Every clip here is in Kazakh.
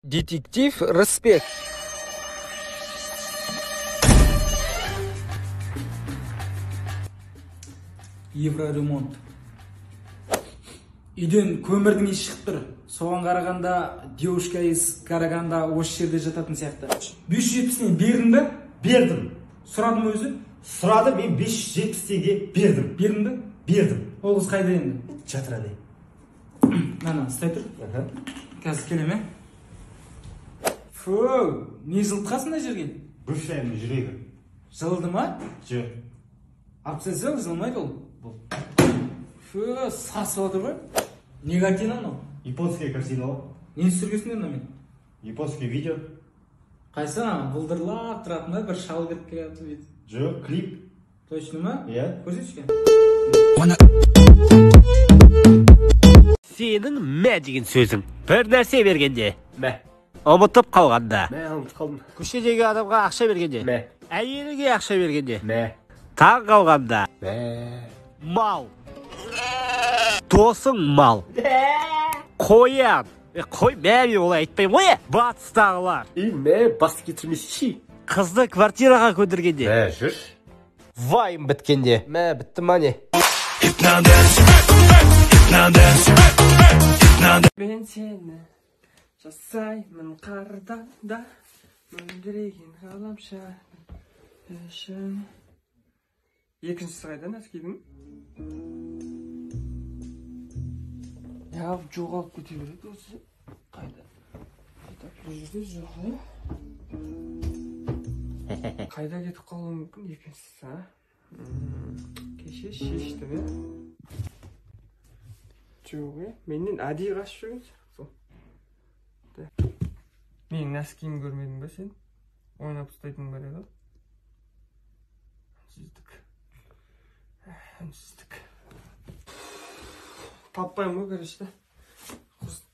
Детектив Рысбек. Евроремонт. Үйден көмірдің иісі шығып тұр. Соған қарағанда девушка из Караганда осы жерде жататын сияқты. 570-нен бердің бе? Бердім. Сұрады ма өзі? Сұрады, мен 570 теңге бердім. Бердің бе? Бердім. Ол қыз қайда енді? Жатыр әне. Мына, ұстай тұр. Қазір келем, е? Фу, не жылытқансың мына жерге? Бывшаяның жүрегі. Жылыды ма? Жоқ. Алып тастаса, жылымайды ол. Фу, сасып отыр ғой. Не картина мынау? Японская картина ғой. Не түсіргенсің мынамен? Японский видео. Қайсы ана бұлдырлап тұратын ба, бір шал кіріп келе жатып бүйтіп? Жоқ, клип. Точно ма? Иә. Көрсетші. Сенің мә деген сөзің бір нәрсе бергенде, мә. Ұмытып қалғанда, мә, ұмытып қалдым. Көшедегі адамға ақша бергенде, мә. Әйеліңе ақша бергенде, мә. Таң қалғанда, мә. Мал. Досың мал. Қоян. Қой, мә, мен олай айтпаймын ғой. Батыстағылар. И мә, бас кетірмесейші. Қызды квартираға көндіргенде. Мә, жүр. Вайм біткенде. Мә, бітті ма не? Мен сені жасаймын қардан да мөлдіреген ғаламша үшін. Екіншісі қайда носкидің? Неғып жоғалып кете береді осы? Қайда? Қайда? Бұл жерде жоқ, ә? Қайда кетіп қалуы мүмкін екіншісі, а? Кеше шештім, ә? Жоқ, ә? Менен әдейі қашып жүрген сияқты. Менің носкиімді көрмедің бе сен? Ойнап ұстайтын бар еді. Үнсіздік. Үнсіздік. Таппаймын ғой, короче.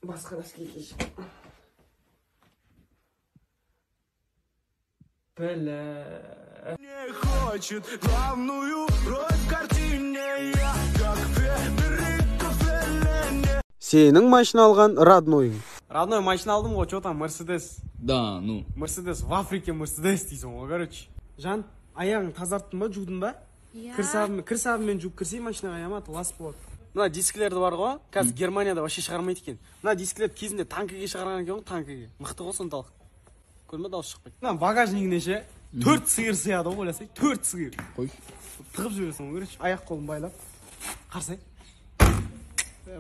Басқа носки киейін. Бля. Не хочет главную роль в картине я, как Федерико Феллини. Сенің машина алған роднойың. Родной машина алдым ғой, чё там, Мерседес. Да, ну. Мерседес, в Африке Мерседес дейсің ғой, короче. Жан, аяғың тазарттың ба, жудың ба? Иә. Кір сабынмен жуып кірсей машинаға, ямат, лас болады. Мына дискілерді бар ғой, қазір Германияда вообще шығармайды екен. Мына дискілерді кезінде танкіге шығарған екен ғой, танкіге. Мықты ғой сонталық. Көрме, дауыс шықпайды. Мына багажнигіне ше, 4 сиыр сыяды ғой, ойласай, 4 сиыр. Қой. Тығып жібересің ғой, короче, аяқ қолын байлап. Қарасай.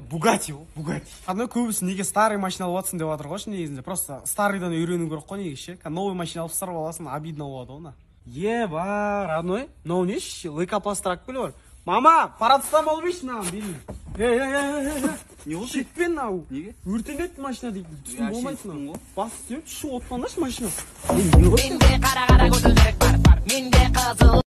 Бугати ғой, Бугати. Ана көбісі неге старый машина алып жатсың деп жатыр ғой, негізінде. Просто старыйдан үйрену керек қой негізі ше. Новый машина алып сырып аласың, обидно болады ғой мына. Еба, родной, мынау не ше? Лейкопластырь алып келіп бар. Мама, парацетамол алып берші мынаған, берейін. Е. Не болды? Шекпен мынау. Неге? Өртенеді машина дейді. Түтін болмайды мынау. Бас істеп, шу оттандашы машина. Менде қара-қара көзілдірік бар, менде қызыл.